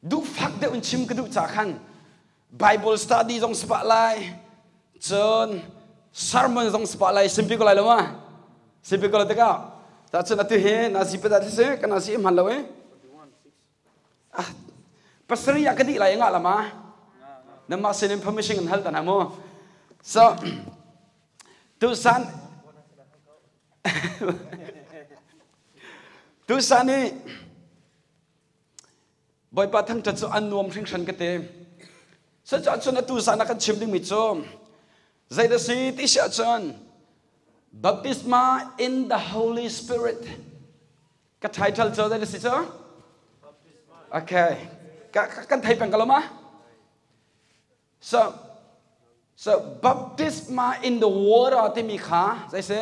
Duhfak deuh in chim ka duh ca khan Bible study zong si pah lai, cun sermon zong si pah lai, simpi ko lai lo ma? Simpi ko lai tikah ta cun atu hi na si peta si kan si hman lo eh. Ah, pasari ah ka dih lai nga lama. Na ma sin information kan hal ta na mu. So tusan tusan hi Bawipa thangṭhat cu an nuam hringhran ka ti. Cucaah cun atu zan ah kan chim dingmi cu zeidah si ti si ahcun baptisma in the Holy Spirit ka title cu zeidah si cu? Okay. Ka, kan thei peng ko lo ma? So, so baptisma in the water timi kha zei si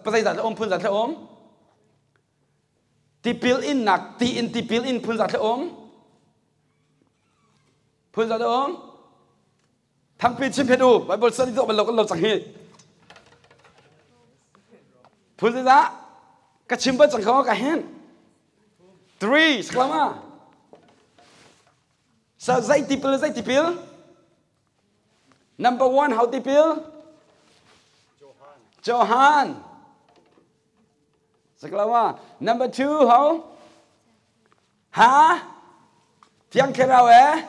pazai zat le um phun zat le um Tipil innak ti in tipil in phun zat um. Phun zat um. Thangpi chim phet u. Bible study tuah bal lo kan lo cang hi. Phun zat ka chim bal cang kho ka hin. Three saklama. Sa zei tipil zei tipil? Number one how tipil? Johan. Johan. Saklawa. Number two, how? Ha? Thiang Thlarau eh?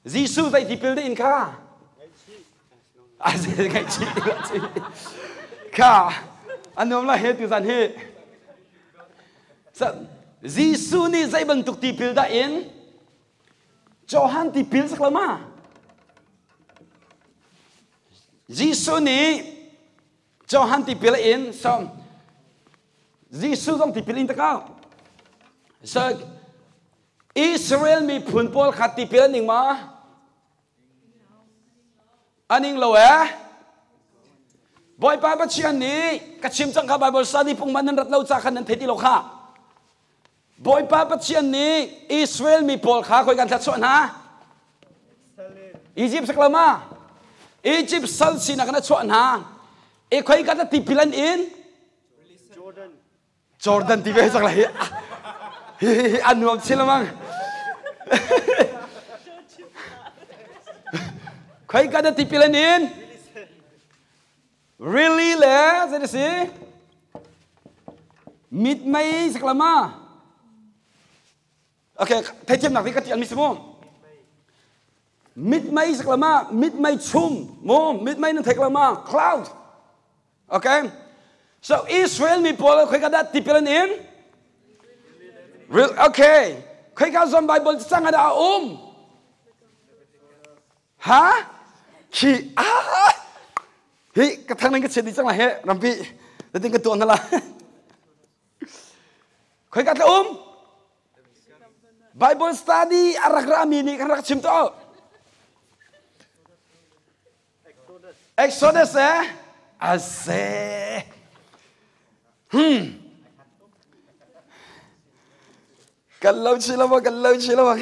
Jesuh zei tipil dah in kha? Ngaihchih. Kha. An nuam la he tu zan hi. Jesuh nih zei bantuk tipil dah in? Johan tipil saklama. Jesuh nih Johan tipil in so Jesuh zong tipil in takau. So Israel miphun pawl kha tipil an ing ma? An ing lo eh? Bawipa Pathian nih ka chim cang kha Bible study pung man nan rat lo ca khan nan thei ti lo kha. Bawipa Pathian nih Israel mi pawl kha khoi kan thla chuah hna? Egypt sak lo ma? Egypt sal sinak in a chuah hna. E khoi ka tipil an in? Jordan. Jordan ti ve sak lai. Hi hi an nuam chin lamang. Khoi ka tipil an in? Really le zei si? Mitmei saklama. Okay, theithiamnak nih ka tial mi si mu. Mitmei saklama, mitmei chum mu, mitmei nan theik lama, cloud. Okay? So Israel mi pawl khoi ka dah tipil an in? Real okay. Khoi ka zon Bible cang ada um. Ha? Khi ah hi ka thang nan ka chiat dih cang la he rampi datin ka tuah na la. Khoi ka tla um? Bible study a rak ra mi nih kan rak chim to. Exodus eh ase. Hmm. Kan lo chi lo kan lo chi lo.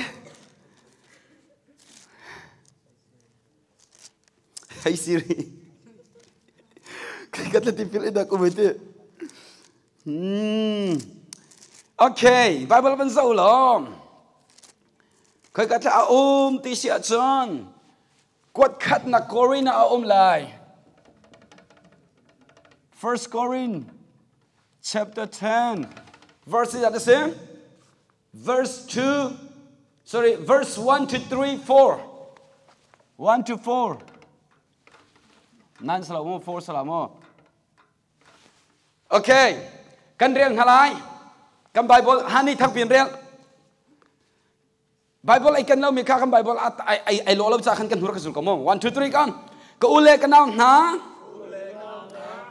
Hey Siri. Kai kat tipil idak umiti. Hmm. Okay, Bible van zoh law. Khoi ka a um ti si ahcun kuat khat na Korin ah a um lai. First Korin chapter 10 verse is that the same? Verse 2 sorry verse 1 to 3 4 1 to 4 9 salamo 4 salamo Okay, kan rel hna lai. Kan Bible hani thangpian rel. Bible ai kan lo mi kha kan Bible ai ai ai lo lo cha khan kan hur ka zul ko mo. 1 2 3 kan. Ka ule ka nau hna.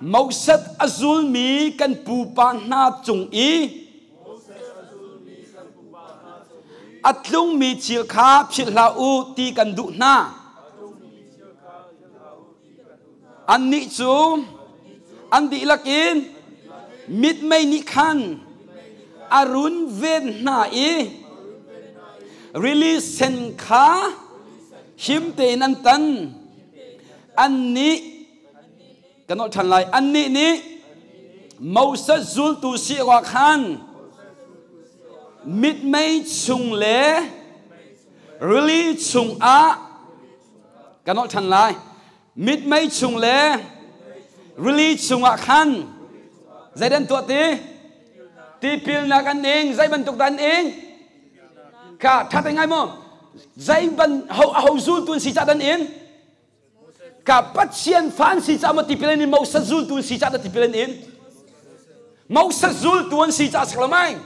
Moses a zulmi kan pupa hna cung i a tlungmi thil kha philh hlah u ti kan duh hna. Annih cu an dihlak in mitmei nih khan a runven hna i rili sen kha him tein an tan. Annih ka nolh ṭhan lai. Annih nih Moses zultu si awkah khan. Mitmei chung le rili chungah kan nolh ṭhan lai. Mitmei chung le rili chungah khan zeidah an tuah ti? Tipilnak an ing. Zei bantuk dah an ing? Kha ṭha te ngai maw? Zei ban ho ho zultu an si cah dan in? Ka Pathian fa an si caah maw tipil an in Moses zultu an si caah dah tipil an in? Moses zultu an si caah si lo mai.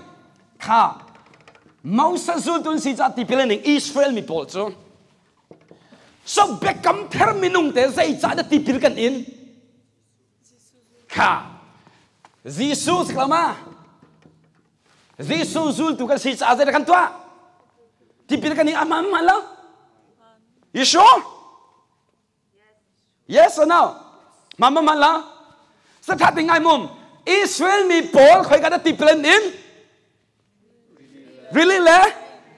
Kha Moses zultu an si caah tipil an ing Israel mi pawl cu. So biakam thar minung te zei cah dah tipil kan in? Kha Jesuh si lo ma? Jesuh zultu kan si caah zeidah kan tuah? Tipil kan ing a hmaan hmaan lo? You sure? Yes or no? Hmaan hmaan lo? Satha ti ngai mum. Israel mi pawl khoi ka da tipil an in? Really le?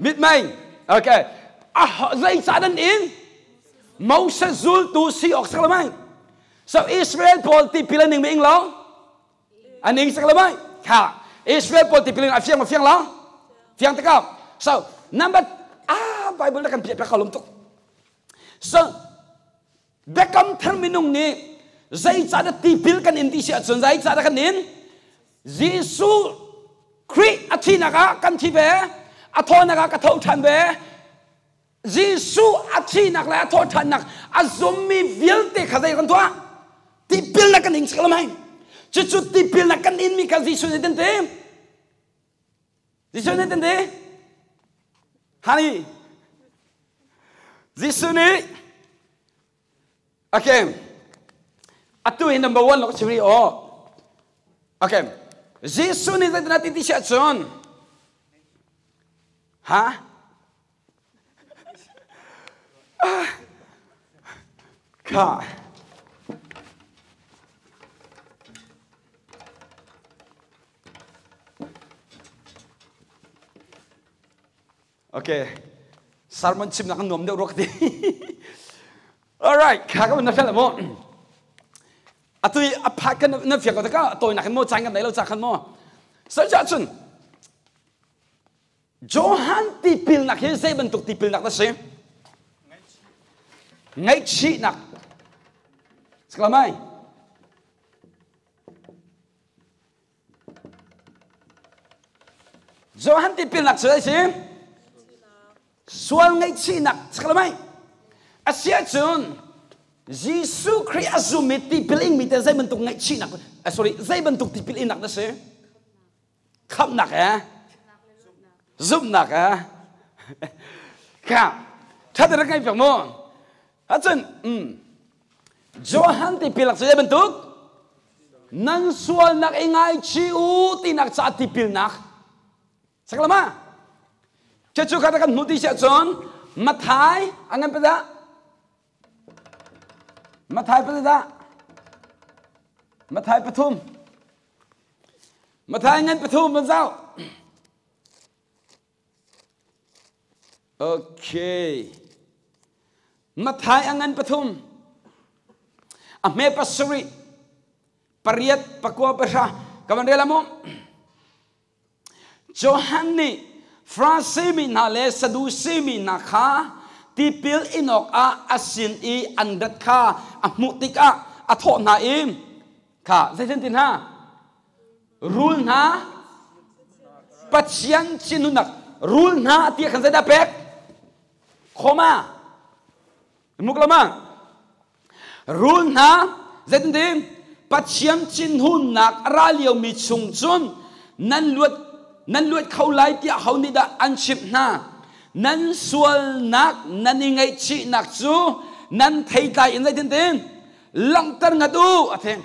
Mitmei. Okay. Ah, zeicah nan in? Moses zultu si awk sak lo mai. So Israel pawl tipil an ing mi ing lo? An ing sak lo mai. Kha. Israel pawl tipil in a fiang ma fiang lo? Fiang te ko. So number ah Bible na kan piah piak kho lum tuk. So Biakam thar minung nih zeicahdah tipil kan in ti si ahcun zeicahdah kan in? Jesuh Khrih a thihnak ah kan thi ve, a thawhnak ah ka tho ṭhan ve. Jesuh a thihnak le a thawhṭhannak a zummi vialte kha zei kan tuah? Tipilnak kan ing sakal mai. Cucu tipilnak kan inmi kha Jesuh nih tin ti. Jesuh nih tin ti. Hani Jesuh nih okay atu hi number one lok chim rih aw okay Jesuh nih zeitin ti ti siah cun ha kha Okay. Sermon chimnak an nuam deuh rua ka ti. Alright, kha ka na fel mo. Atu i a phat kan na fiang ko taka tawinak in mo caan kan nei lo ca khan mo. So cha cun Johan tipilnak hi zei bantuk tipilnak na si? Ngaihchihnak. Saklamai. Johan tipilnak cu a si sual ngaihchihnak saklamai a si ahcun Jesuh Khrih a zum i tipil ingmi te zei bantuk ngaihchihnak sorry zei bantuk tipil innak na si khamhnak eh zumhnak eh kha thate rak ngai piak mu Ahcun Johan tipil cu zei bantuk? Nan sualnak i ngaichih u tinak caah tipilnak. Saklama. Cucu kha kan hmuh ti si ahcun Mathai a ngan pa dah? Mathai pa dah? Mathai pathum. Mathai ngan pathum ban zau. Okay. Mathai a ngan pathum. A hme pasarih, pariat, pakua, pahra. Ka van rel mu. Johan nih Farasi mi hna le Sadusi mi hna kha tipil in awkah a sin i an rat kha a hmuh tikah a thawh hna i kha zeitin ti hna Rul hna Pathian thinhunnak rul hna ti khan zeidah pek? Khoma. Muk lama. Rul hna zeitin Pathian thinhunnak a ra liomi chung cun nan luat nan luat kho lai tiah ho nih dah an chimh hna? Nan sualnak nan i ngaihchihnak cu nan theitlai in zeitin tin langhter ngat u a theng.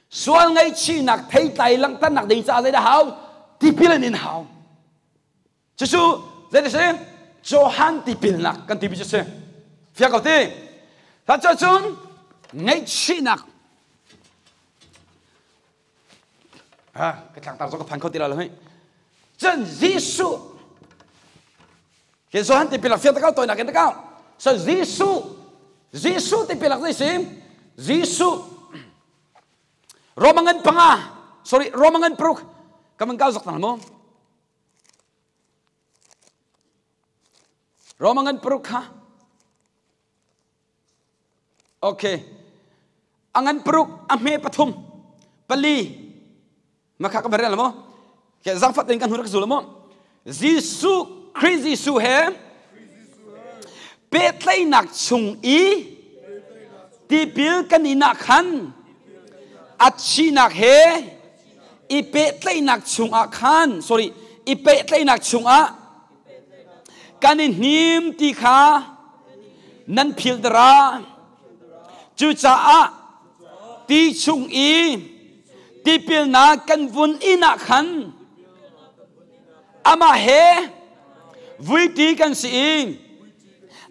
Sual ngaihchihnak theitlai langhternak ding caah zeidah hau? Tipil an in hau. Cucu zeidah si? Johan tipilnak kan timi cu si. Fiang ko ti. Cun ngaihchihnak ha ka tlangtar zong ka phan kho ti lo hei. Cun Jesuh Ke Johan tipilnak fiang takau toinak in takau. So Jesuh Jesuh tipilnak zei si? Jesuh Romangan panga sorry Romangan paruk kaman kau zok tang mo. Roma ngan paruk kha. Okay. A ngan paruk a hme pathum pali makha ka barel mo ke zangfat in kan hur ka zul mo Jesuh Khrih Jesuh he pehtlaihnak chung i tipil kan inak khan a thihnak he i pehtlaihnak chungah khan sorry i pehtlaihnak chungah kan i hnim ti kha nan philh dara cucaah ti chung i tipilnak kan vun in ah khan amah he vuiti kan si i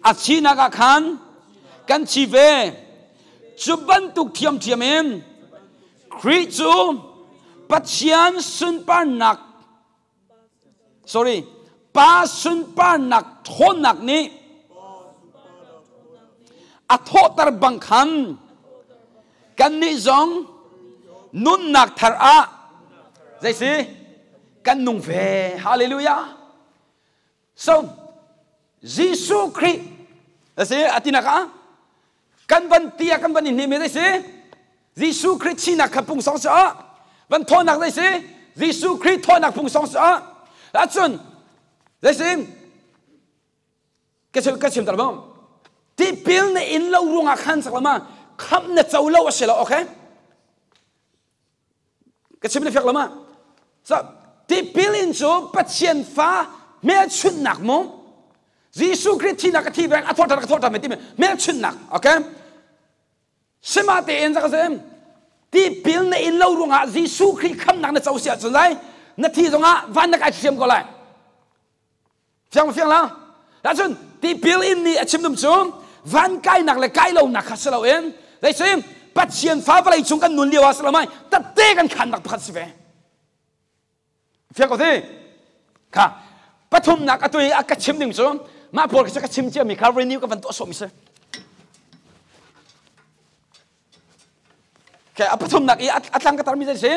a thihnak ah khan kan thi ve cu bantuk thiamthiam in Khrih cu Pathian sunparnak sorry pa sunparnak ṭhawnnak nih a thawhter bang khan kannih zong nunnak thar ah zei si kan nung ve. Hallelujah. So Jesuh Khrih a si atinak ah kan van ti ah kan van i hnem i si Jesuh Khrih thinak kha pung song si ah van thawnak zei si Jesuh Khrih thawnak pung song si ah ahcun zei si ka chim ka chim tar bang tipil na in lo ruangah khan sak lama khamh na co lo a si lo, okay? Ka chim na fiak lo ma? So tipil in cu Pathian fa hmelchunhnak mu. Jesuh Khrih thinak ka thi beng a thawhṭhan ka thawhṭhan timi hmelchunhnak, okay? Sima tein zaka sem tipil na in lo ruangah Jesuh Khrih khamnak na co si ahcun lai na thi zongah van na kai thiam ko lai. Fiang fiang la. Ahcun tipil in nih a chim dum cu van kainak le kai lonak kha si loin zei si Pathian fa vawlei cung kan nun lio ah si lo mai tatte kan khannak pakhat si ve. Fiang ko ti? Kha pathumnak atu i a ka chim ding cu mah pawl kha ka chim ciami kha renew ka van tuah sawhmi si. Okay, a pathumnak i a tlang ka tarmi zei si?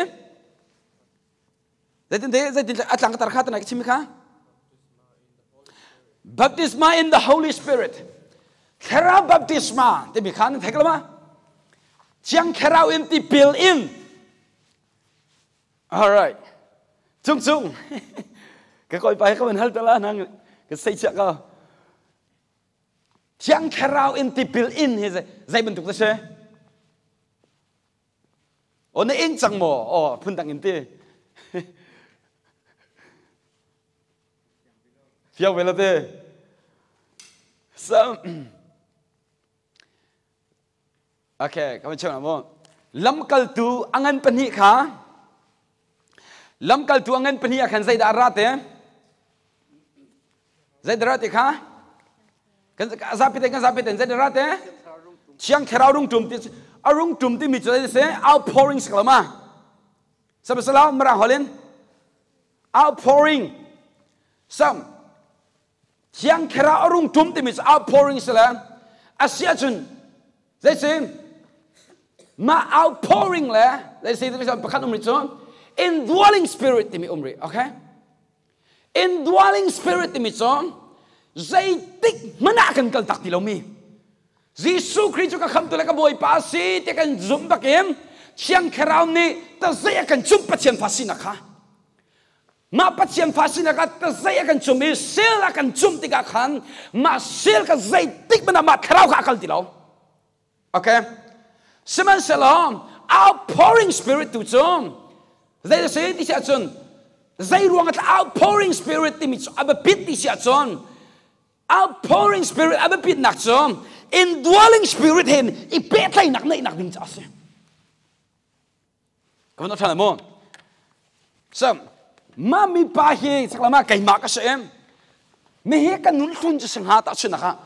Zeitin zeitin a tlang ka tar kha tanai ka chim kha? Baptisma in the Holy Spirit. Thlarau baptisma timi kha nan theik lo ma? Chiang thlarau in tipil in. All right. Cung cung. Ka koi pa ka van hal tala nang ka sei chia ka. Thiang thlarau in tipil in hi zei bantuk da si? Aw na ing cang maw? Aw phundang in ti. Fiang ve la te. So, okay, ka chim mo. Lamkaltu angan pahnih kha lamkaltu angan pahnih ah khan zeidah a ra te? Zeidah ra te kha? Kan zapi te kan zapi ten zeidah ra te? Thiang Thlarau rung tum ti a rung tum timi cu zei si outpouring si lo ma? Sabasala marang holin outpouring sam Thiang Thlarau a rung tum timi cu outpouring si le a si ahcun zei si mah outpouring le zei si pakhat um rih cu indwelling spirit timi um rih, okay? Indwelling spirit timi cu zeitik hmanh ah kan kal tak ti lomi Jesuh Khrih cu ka khamtu le ka Bawipa a si ti kan zumh bakin Thiang Thlarau nih tazei a kan cumh Pathian fa sinak kha mah Pathian fa sinak ah tazei a kan cumh i sel a kan cumh tikah khan mah sel ka zeitik hmanh ah mah thlarau kha a kal ti lo. Okay. Sihmanhsehlaw outpouring spirit tu cu zei a si ti si ahcun zei ruang ah outpouring spirit timi cu a biapit ti si ahcun outpouring spirit a biapitnak cu indwelling spirit he i pehtlaihnak neihnak ding ca a si. Ka van ṭhan mu. So, mah mipa hi saklama keimah ka si em. Mi hi ka nun hlun cu singha ta chunak ah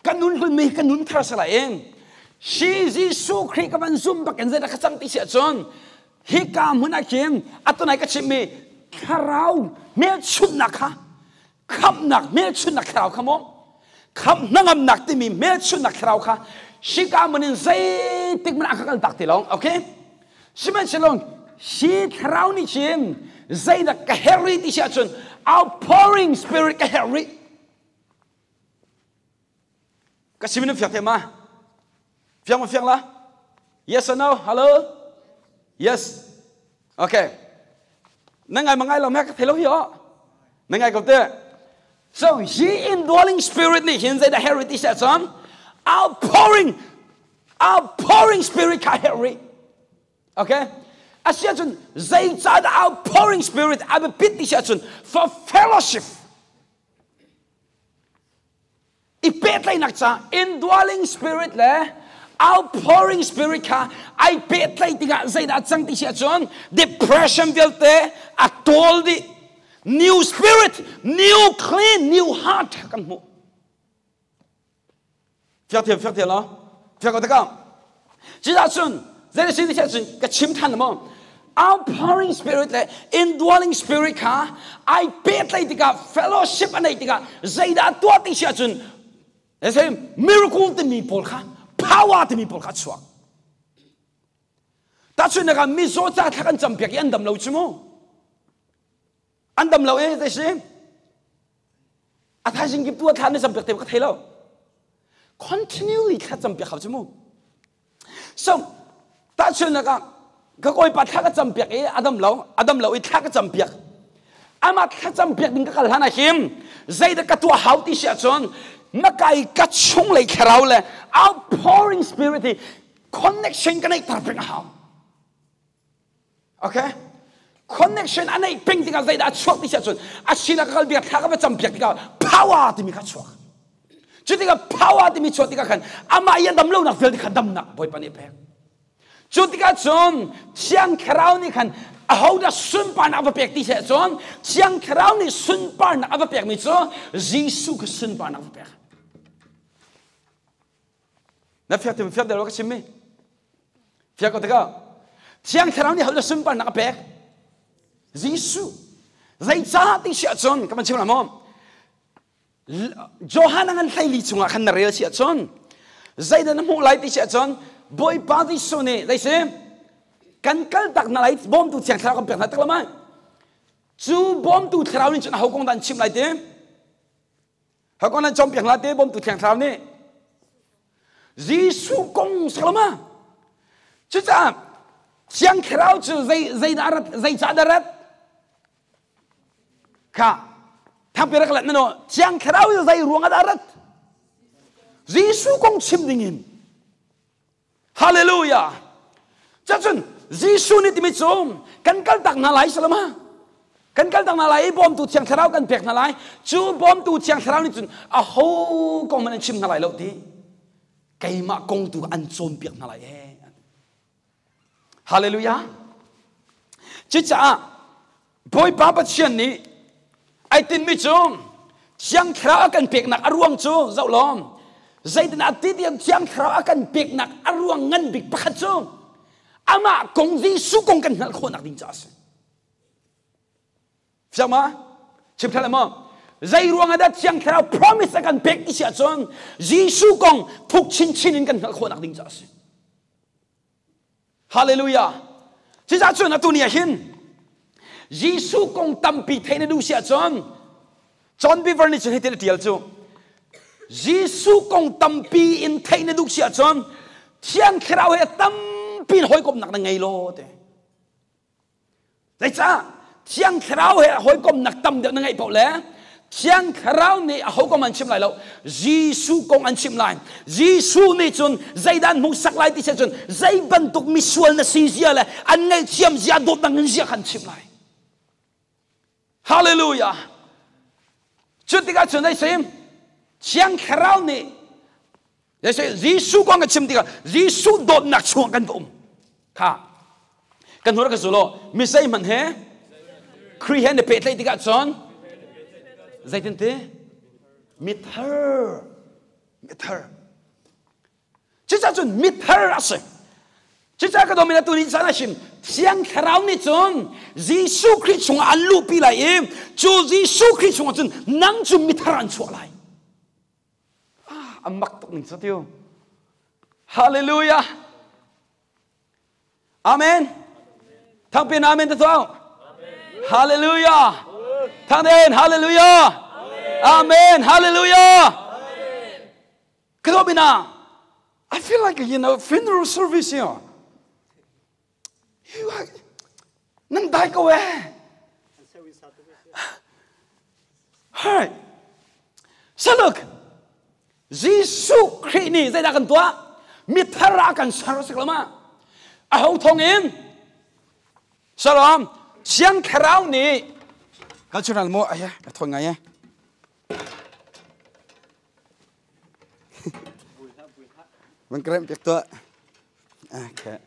ka nun hlun mi hi ka nun thar sala in si Jesuh Khrih ka van zum bakin zeidah ka cang ti si ahcun hi ka hmun ah khin atunai ka chimmi thlarau hmelchunhnak kha khamhnak hmelchunhnak thlarau kha maw khamh hnangamnak timi hmelchunhnak thlarau kha shika mun in zeitik hmanh ah ka kal tak ti lo, okay? Sihmanhsehlaw hi thlarau nih cun zeidah ka herh rih ti si ahcun outpouring spirit ka herh rih. Ka sim in fiak te ma? Fiang ma fiang la? Yes or no? Hello? Yes. Okay. Na ngai ma ngai lo me ka thei lo hi o. Na ngai ko te. So he indwelling spirit nih hin zeidah herh ti seh cun outpouring outpouring spirit kha herh rih. Okay? Asia cun zeicahdah outpouring spirit a biapit ti seh cun for fellowship i pehtlaihnak ca indwelling spirit le outpouring spirit kha ai pehtlaih tikah zeidah cang ti si ahcun depression vialte a tawl dih. New spirit, new clean, new heart kan hmuh. Fiak thiam, fiak thiam lo, fiak ko takam. Cudah cun zei si ti cun ka chim than maw? Outpouring spirit le indwelling spirit kha ai pehtlaih tikah, fellowship a neih tikah zeidah tuah ti si ahcun say miracle timi pawl kha, power timi pawl kha a chuak. Tahchunhnak ah mizaw ca thla kan campiak i an dam lo cu mu. An dam lo e zei si? A thaizing kip tu a thla na campiak te ka thei lo. Continually thla campiak hau cu mu. So tahchunhnak ah ka kawipa thla ka campiak i a dam lo, a dam lo i thla ka campiak. Amah thla campiak ding ka kal hlan ah hin zeidah ka tuah hau ti si ahcun na kai ka chunglei thlarau le outpouring spirit hi connection ka neihter peng a hau. Okay? Connection a neih peng tikah zeidah a chuak ti si ahcun a sinah ka kal bia thla ka va campiak tikah power timi kha chuak. Cu tikah power timi chuah tikah khan amah i a dam lonak vialte kha damnak Bawipa nih a pek. Cu tikah cun Thiang Thlarau nih khan ahodah sunparnak a va pek ti si ahcun Thiang Thlarau nih sunparnak a va pekmi cu Jesuh kha sunparnak a va pek. Na fiak ti fiak deuh ka chimmi. Fiak ko tikah Thiang Thlarau nih hodah sunparnak a pek? Jesuh. Zeicah ti si ahcun ka van chim la maw? Johan a ngan 14 chungah khan na rel si ahcun zeidah na hmuh lai ti si ahcun Bawipa Jesuh nih zei si kan kal tak na lai, bawmtu Thiang Thlarau kan pek hna tak lamai. Cu bawmtu Thlarau nih cun aho kong dah an chimh lai ti? Ho kong nan cawnpiak hna te bawmtu Thiang Thlarau nih? Jesuh kong salama. Cucaah Thiang Thlarau cu zei zeidah rat, zeicah dah rat? Kha thangpi rak let nano Thiang Thlarau cu zei ruang ah dah rat? Jesuh kong chim ding in. Hallelujah. Cacun Jesuh nih timi cu kan kal tak hna lai salama. Kan kal tak hna lai i bawmtu Thiang Thlarau kan pek hna lai. Cu bawmtu Thiang Thlarau nih cun a ho kong hmanh an chim hna lai lo ti. Keimah kong tu an cawnpiak hna lai ee. Hallelujah. Cucaah Bawipa Pathian nih ai tinhmi cu Thiang Thlarau a kan peknak a ruang cu zoh law, zeitin ah ti tiang Thiang Thlarau a kan peknak a ruang ngan bik pakhat cu amah kong, Jesuh kong kan hngalh khawhnak ding caah a si. Fiang ma? Chim ṭhan maw? Zei ruang ah dah Thiang Thlarau promise a kan pek ti si ahcun Jesuh kong thuk chinchin in kan hngalh khawhnak ding caah a si. Hallelujah. Cucaah cun atu ni ah hin Jesuh kong tampi theih na duh si ahcun John Beaver nih cun hitin a ṭial cu, Jesuh kong tampi in theih na duh si ahcun Thiang Thlarau he tampi in hawikomhnak na ngei law te. Zeicah? Thiang Thlarau he hawikomhnak tam deuh na ngeih paoh le Thiang Thlarau nih aho kong an chim lai lo, Jesuh kong an chim lai. Jesuh nih cun zeidah an hmuhsak lai ti cun zei bantuk misual na si zia le an ngaihthiam zia, dawtnak in zia khan chim lai. Hallelujah. Cu tikah cun ei sim Thiang Thlarau nih Jesuh kong a chim tikah Jesuh dawtnak chungah kan va um kha kan hur ka zulo mi zeihmanh he Khrih he na pehtlaih tikah cun zeitin ti mithar mithar. Cucaah cun mithar a si. Cucaah ka dawmi tu nih caan a chim, Thiang Thlarau nih cun Jesuh Khrih chungah an luhpi lai i cu Jesuh Khrih chungah cun nang cu mithar an chuah lai. Ah, a mak tuk ning cu. Hallelujah. Amen. Thangpin amen te tuah. Hallelujah. Thangden hallelujah. Amen. Hallelujah. Kalobina, I feel like you know funeral service here. You are nan dai ko eh. All right. So look, Jesuh Khrih nih zeidah kan tuah? Mithar ah kan ser si lo ma? A ho thong in? Salam, Siang Thlarau nih kan chuan mo ai a thon ngai eh. Van krem piak tuah. Okay.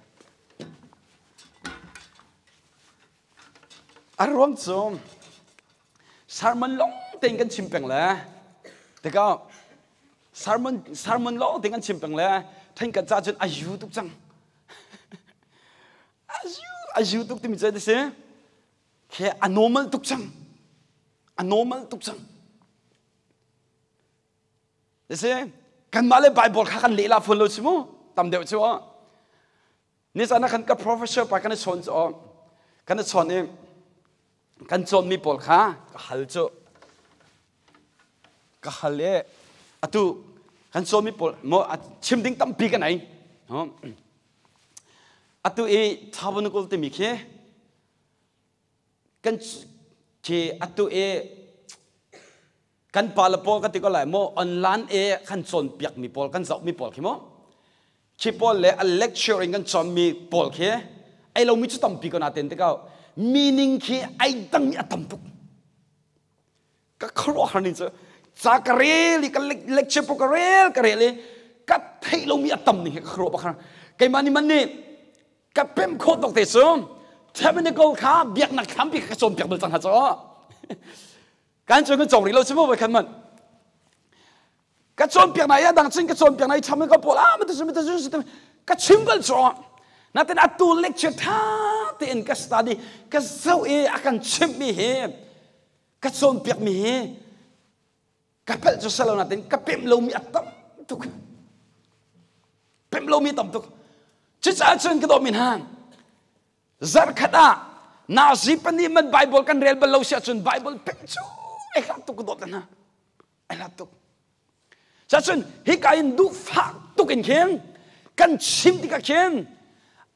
A ruang cu sermon long tein kan chim peng le tikah sermon sermon long tein kan chim peng le then kan ca cun a yu tuk cang a yu a yu tuk timi cu si khi a normal tuk cang a normal tuk cang si kanmah le Bible kha kan leh la fawn lo si mu tam deuh cu ni caan ah khan ka professor pa kan i chawn cu kan i chawn i kan cawnmi pawl kha ka hal cu ka hal i atu kan cawnmi pawl mo chim ding tampi kan ei atu i tabernacle timi khi kan khi atu i kan pa le pawl ka ti ko lai maw online e kan cawnpiak mi pawl kan zoh mi pawl khi maw khi pawl le a lecture in kan cawn mi pawl khi ei lo mi cu tampi ko na ten te ko meaning khi ai dang mi a tam tuk ka khuaruahhar ning cu ca ka rel i ka lecture pawl ka rel ka rel i ka theih lo mi a tam ning hi ka khuaruah bak keimah nih man nih ka pem khawh tuk te cu tabernacle kha biaknak thlampi ka cawnpiak bal cang hna cu kan cu kan cawng rih lo si mu voi khan man ka cawnpiak na i a dang cun ka cawnpiak na i cham ka pawl ah matu matu ka chim bal cu natin atu lecture tha tein ka study ka zoh i a kan chimh mi hi ka cawnpiak mi hi ka pelh cu salo natin ka pemh lomi a tam tuk pemh lomi tam tuk cucaah cun ka dawmi hna Zarkhat ah nazi pahnih man Bible kan rel bal lo si ahcun Bible pek cu ai hlat tuk ka dawt hna. Ai hlat tuk. Cacun hika in duhfak tuk in khin kan chim tikah khin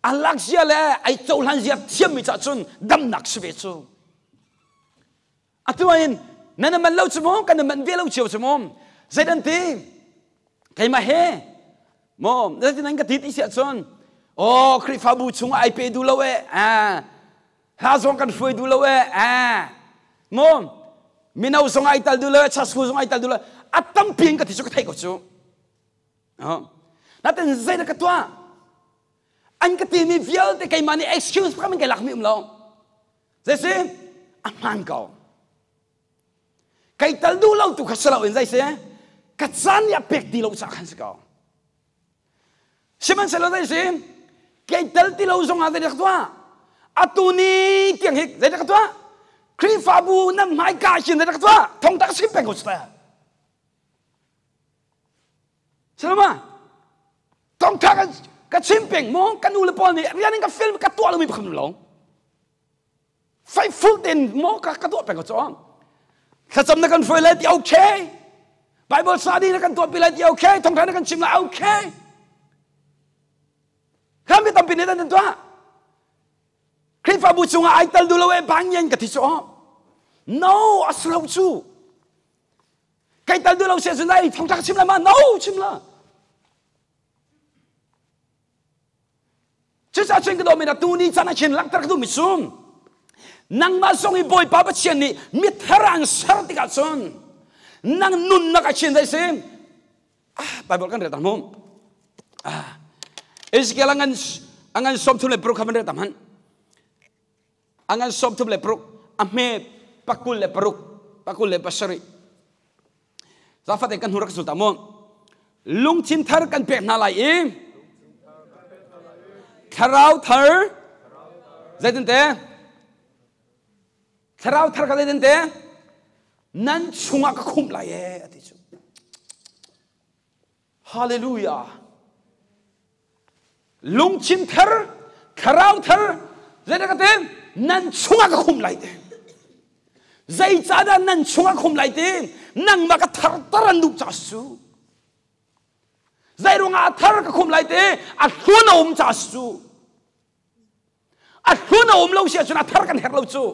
a lak zia le ai cohlan zia thiammi cah cun damnak si ve cu. Atu in nan man lo cu mu kan man ve lo cio cu mu. Zeidan ti? Keimah he maw zeitin nan ka ti ti si ahcun aw Khrihfabu chungah ai pe duh lo eh hla zong kan hruai duh lo eh maw mino zong ai tal duh lo eh church school zong ai tal duh lo a tampi in ka ti cu ka theih ko cu natin zei dah ka tuah an ka timi vialte keimah nih excuse pakhat in kai lak mi um lo zei si a hmaan ko Kei tal duh lo tu kha si loin zei si ka caan nih a pek ti lo caah khan si ko. Sihmanhsehlaw zei si kei tal ti lo zong ah zei dah ka tuah? Atu ni tiang hi zei dah ka tuah? Khrihfabu nan hmaika hin zei dah ka tuah? Thongta ka chim peng ko cu ta. Salama thongtha ka chim peng maw kan u le pawl nih rian in ka film ka tuah lomi pakhat lo. Faithful tein maw ka ka tuah peng ko cu thlacam na kan hruai lai ti okay Bible study na kan tuah pi lai ti okay thongtha na kan chim lai okay Kha mi tampi nih nan tuah Khrihfabu chungah ai tal duh lo e bang yen ka ti cu no a si lo cu kai tal duh lo sia cun ai thongtha ka chim lai ma no chim la Cucaah cun ka dawmi na tu ni caan ah khin langhter ka duhmi cu nangmah zong i Bawipa Pathian nih mithar an ser tikah cun nang nunnak ah khin zei si ah Bible kan rel ta mu ah Ezekiel angan angan 36 kha man rel ta hmanh angan 36 a hme pakul le paruk pakul le pasarih Zafate kan hnu rak sul ta mu. Lungthin thar kan pek hna lai i thlarau thar zeitinte thlarau thar ka zeitinte nan chungah ka khumh lai e ati cu Hallelujah Lungthin thar thlarau thar zeidah ka ti nan chungah ka khumh lai ti zeicahdah nan chungah khum lai ti nangmah ka tharter an duh ca su. Zei ruangah a thar ka khum lai te a hlun a um ca si cu. A hlun a um lo si ahcun a thar kan herh lo cu.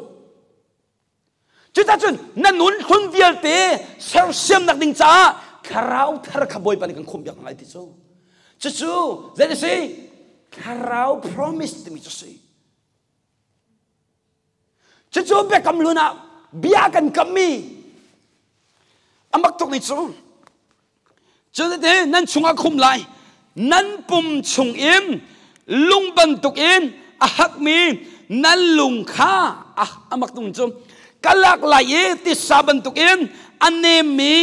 Cucacun na nun hlun vialte sersiamnak ding caah thlarau thar kha Bawipa nih kan khumh piak lai ti cu. Cucu zei a si? Thlarau promise timi cu si. Cucu biakam hlun ah bia kan kammi a mak tuk ni cu. Cuti nan chungah khum lai. Nan pum chungin lung bantukin a hakmi nan lung kha a mak tung cu ka lak lai i tisa bantukin a nemmi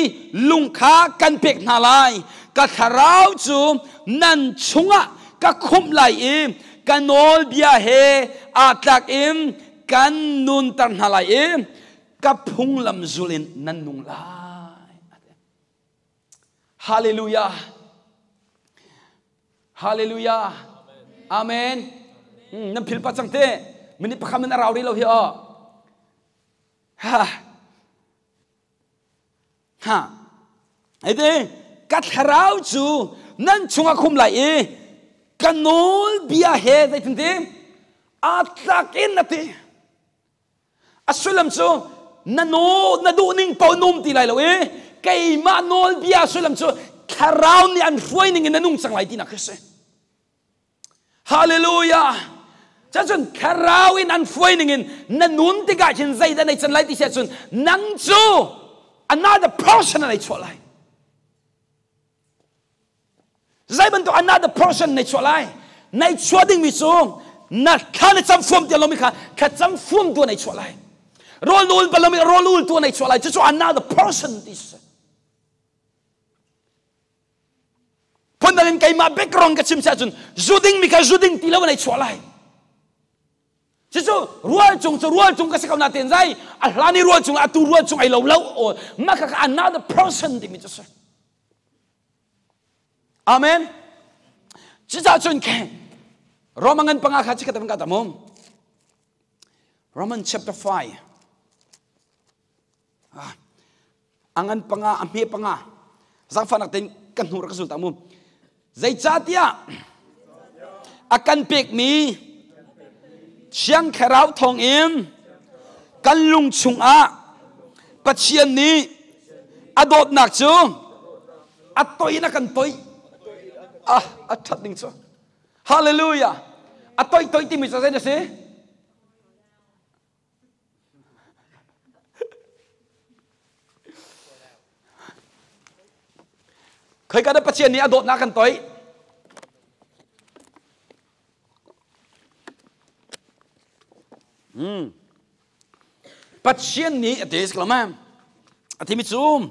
lung kha kan pek hna lai. Ka thlarau cu nan chungah ka khumh lai i ka nawlbia he aa tlak in kan nunter hna lai i ka phunglam zul in nan nung lai. Hallelujah. Hallelujah. Amen. Nan phil pa cang te. Minute pakhat min a rau rih lo hi aw. Ha. Ha. Ete ka thlarau cu nan chungah khum lai i ka nawl bia he zeitin ti aa tlak in a ti. A sullam cu na naw na duh ning paoh num ti lai lo i keimah nawlbia sullam cu thlarau nih an hruai ning in na nung cang lai tinak khi si. Hallelujah! Cun thlarau in an hruai ning in na nun tikah khin zeidah nei can lai ti si ahcun nang cu another person na nei chuah lai. Zei bantuk another person nei chuah lai? Nei chuah dingmi cu na thla na cam fuam ti lomi kha thla cam fuam tu nei chuah lai. Rawl ul bal lomi rawl ul tu nei chuah lai. Cucu another person ti si. Phundang in keimah background ka chim si ahcun zu dingmi kha zu ding ti lo nei chuah lai. Cucu rual cung cu rual cung ka si ko na ten zai a hlan i rual cung atu rual cung ai lo lo o mah kha another person timi cu si. Amen. Cucaah cun ke Roman ngan panga kha chikhat ka tamum. Roman chapter 5. Ah, angan panga a hme panga zangfahnak tein kan hnu rak ka zul ta mu. Zeicahtiah a kan pekmi Thiang Thlarau thawngin kan lung chungah Pathian nih a dawtnak cu a toi in a kan toi. Ah, a ṭhat ning cu. Hallelujah. A toi toi timi cu zei na si? Khoika dah Pathian nih a dawtnak kan toih? Hmm. Pathian nih a ti si ma? A timi cu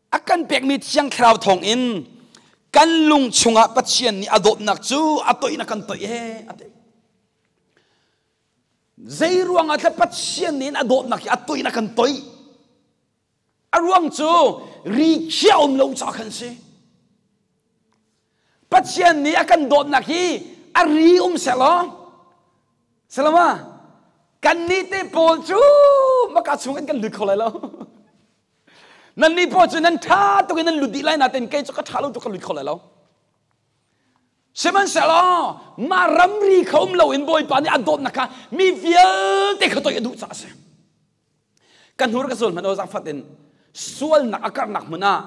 a kan pekmi Thiang Thlarau thawng in kan lung chungah Pathian nih a dawtnak cu a toih in a kan toih he a ti. Zei ruangah teh Pathian nih a dawtnak hi a toih in a kan toih? A ruang cu ri khiah um lo ca khan si. Pathian nih a kan dawtnak hi a ri um selaw selama kan nih te pawl cu maka chung in kan lut kho lai lo. Nan nih pawl cu nan ṭha tuk in nan lut dih lai nain kei cu ka ṭha lo tuk ka lut kho lai lo. Sihmanhsehlaw mah ramri kha um loin Bawipa nih a dawtnak kha mi vialte kha toih a duh caah a si. Ka hnur ka zawl hmanh aw zaangfat in sualnak a karhnak hmun ah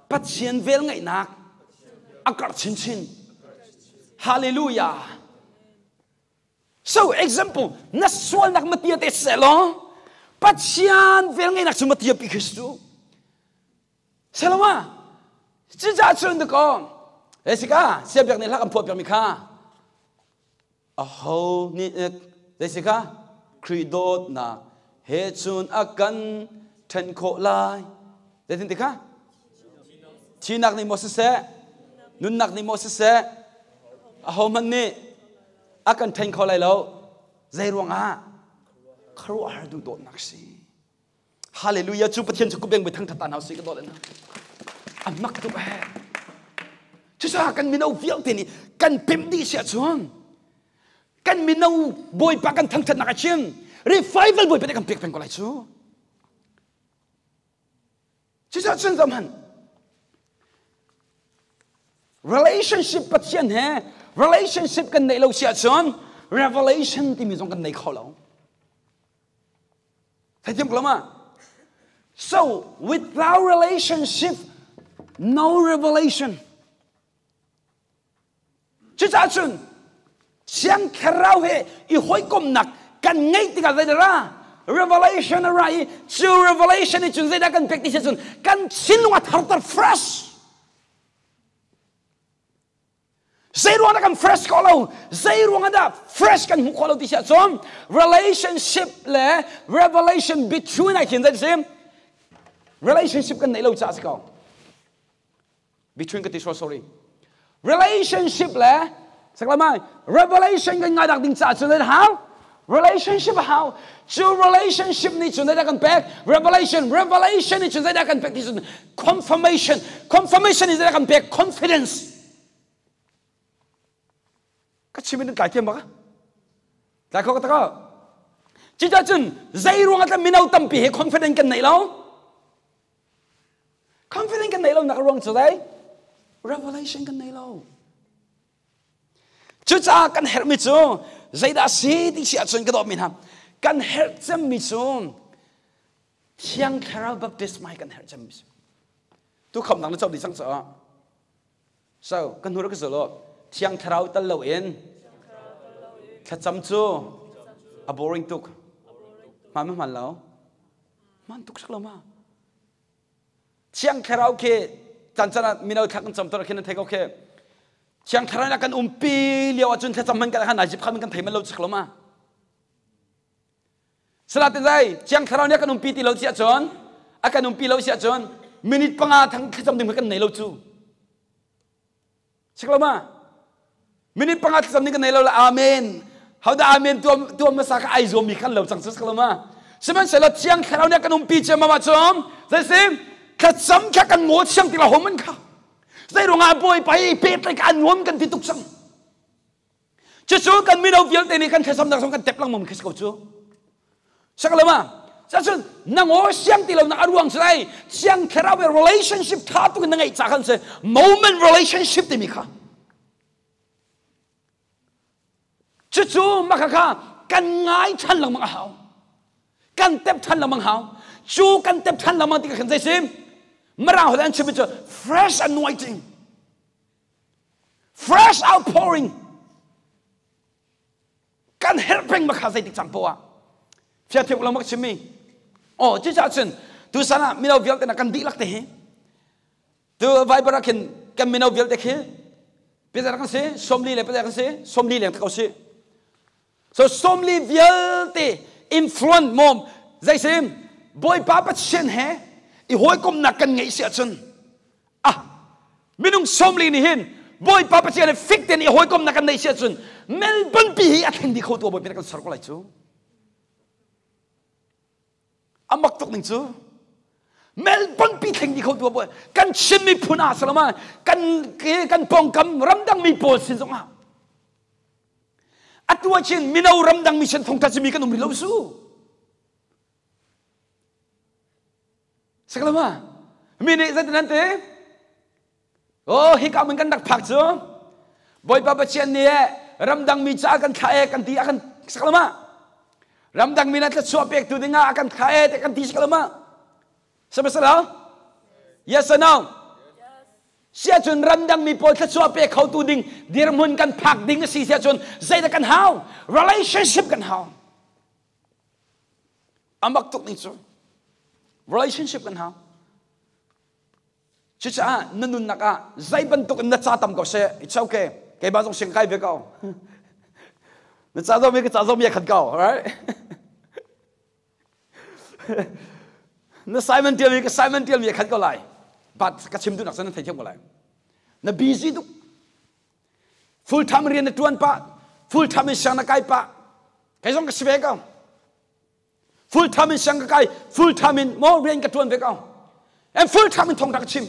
Pathian velngeihnak a karh chinchin. Hallelujah. So example, na sualnak matia te selaw Pathian velngeihnak cu matia pi Kristu. Saloma cucaah cun dakaw he sika siabiak nih hla kan phuah piakmi kha aho nih zei si kha Khrih dawtnak he cun a kan ṭhen khawh lai zeitin ti kha thinak nih maw siseh nunnak nih maw siseh ahohmanh nih a kan ṭhen kho lai lo zei ruangah khuaruahhar duh dawtnak si Hallelujah cu Pathian cu kubeng bui thangthat ta hna usih ka dawt na. A mak tuk he. Cucaah kan mino vialte nih kan pemh dih si ahcun kan mino Bawipa kan thangthatnak a chim revival Bawipa nih kan pek peng ko lai cu. Cucaah cun zoh hmanh. Relationship Pathian he relationship kan neih lo si ahcun revelation timi zong kan nei kho lo. Theithiam ko lo ma? So without relationship, no revelation. Cucaah cun Siang Thlarau he i hawikomnak kan ngeih tikah zeidah ra? Revelation a ra i cu revelation i cun zeidah kan pek ti si cun kan thinlung a tharter fresh. Zei ruang dah kan fresh ko lo? Zei ruang dah fresh kan hmuh khawh lo ti si ahcun relationship le revelation between ah khin zei si? Relationship kan neih lo caah si ko. Between ka ti sorry. Relationship le saklamai revelation kan ngai dak ding caah cun how? Relationship how? Cu relationship nih cun zeidah kan pek? Revelation, revelation nih cun zeidah kan pek ti cun confirmation, confirmation nih zeidah kan pek? Confidence. Ka chim in tlai thiam bak. Tlai kho ka tak. Cucaah cun zei ruang ah mino tampi he confidence kan neih lo? Confidence kan neih lo nak ruang cu zei? Revelation kan nei lo. Cucaah kan herhmi cu zeidah si ti si ahcun ka dawtmi hna kan herh cemmi cu Thiang Thlarau baptisma hi kan herh cemmi si. Tu khamnak na co dih cang caah So kan hnu ka zul Thiang Thlarau tal lo in thlacam cu a boring tuk. Hman ma hman lo? Hman tuk sak lo ma? Thiang Thlarau khi can can ah mino thla kan cam tor khin thei ko khi Thiang Thlarau na kan umpi lio ahcun thlacam man kan han ajip khan kan thei man lo chik lo ma? Salatin zai Thiang Thlarau nih a kan umpi ti lo si ahcun a kan umpi lo si ahcun minute panga thang thlacam ding kan nei lo cu. Sik lo ma? Minute panga thlacam ding kan nei lo la amen. How da amen tuam tuam masa ka ai zuam mi kan lo cang cu sik lo ma? Sihmanhsehlaw Thiang Thlarau nih a kan umpi ciammam ahcun zei si thlacam kha kan ngaw thiang ti la hom an kha. Zei ruangah Bawipa hi pehtlaih ka an nuam kan ti tuk cang. Cucu kan mino vialte nih kan thlacamnak zong kan tep lengmang khi si ko cu. Sakalama, cacun na ngaw siang ti lo nak a ruang cu ai siang thlarau relationship tha tuk in na ngeih ca khan si moment relationship timi kha. Cucu maka kha kan ngai than lengmang a hau. Kan tep than lengmang hau. Cu kan tep than lengmang ti khan zei sim? Mirang holh an chim cu fresh anointing. Fresh outpouring. Kan herh peng ma kha zeitik cang poah. Fia thiam lo mak chimmi. Oh, cucaah cun tusan ah mino vialte na kan dihlak te hi. Tu Viber ah khin kan mino vialte khi pizza kan si, 40 le pizza kan si, 40 leng ko si. So 40 vialte influence mom zei sim Bawipa Pathian he i hawikomnak kan ngeih si ahcun ah minung 40 nih hin Bawipa Pathian he fik tein i hawikomnak kan neih si ahcun Melbourne pi hi a thleng dih kho tu Bawipa kan ser ko lai cu. A mak tuk ning cu. Melbourne pi thleng dih kho tu Bawi kan Chin miphun ah salama kan kan pawngkam ramdang mi pawl sin zong ah atu ah chin mino ramdang mi sin thongtha mi kan um rih lo su. Sakalama mi nih zeitin an ti? Oh hika mun kan rak phak cu Bawipa Pathian nih ramdang mi caah kan thlah e kan ti a kan sakalama ramdang mi na thluachuah pek tu dingah a kan thlah e te kan ti sakalama Sabasala Yes or no? Siahcun ramdang mi pawl thluachuah pe kho tu ding dirhmun kan phak ding a si siahcun zeidah kan hau? Relationship kan hau. Amak tuk ning cu relationship kan hau. Cucaah na nunnak ah zei bantuk in na ca tam ko seh, it's okay. Keimah zong siang kai ve ko. Na ca zong mi ka ca zong mi a khat ko, alright? Na Simon tial mi ka Simon tial mi a khat ko lai. But ka chim duhnak cu nan theithiam ko lai. Na busy tuk. Full time rian na tuan pah, full time in siang na kai pah. Kei zong ka si ve ko. Full time in siang ka kai, full time in mo rian ka tuan ve ko. And full time in thong ka chim.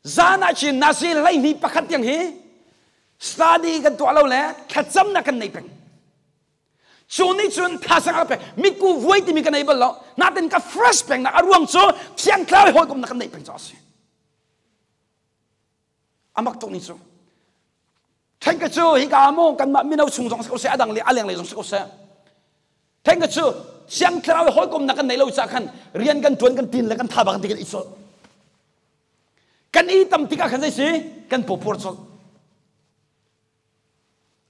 Zan ah chin nasi 12 pakhat tiang hi study kan tuah lo le thlacamnak kan nei peng. Cu nih cun thasang a pek. Mitku vuai timi ka nei bal lo. Natin ka fresh peng nak a ruang cu thiang thlarau hawikom na kan neih peng caah a si. Amak tuk ni cu. Then ka cu hika mu kanmah mino chung zong si ko seh adang le a lenglei zong si ko seh. Then ka cu siang thlarau hawikomnak kan nei lo ca khan rian kan tuan kan tin le kan tha bak ti kan i sawt. Kan i tam tikah khan zei si kan pawpur colh.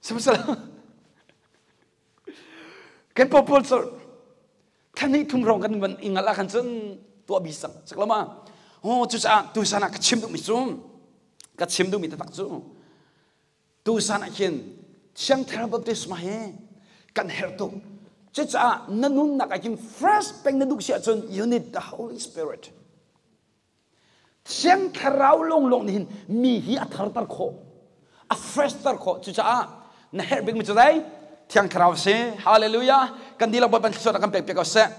Sihmanhsehlaw kan pawpur colh. Thani thum rong kan van ingal ah khan cun tuah bi sang sak lama. Oh cucaah tusan ah ka chim duhmi cu ka chim duhmi taktak cu tusan ah hin Thiang Thlarau baptisma hi kan herh tuk. Cucaah na nunnak ah hin fresh peng na duh si ahcun you need the Holy Spirit. Thiang Thlarau lawnglawng nih hin mi hi a tharter khawh, a fresh ter khawh. Cucaah na herh bikmi cu zei? Thiang Thlarau si. Hallelujah. Kan dihlak Bawipa thluachuah kan pek piak ko seh.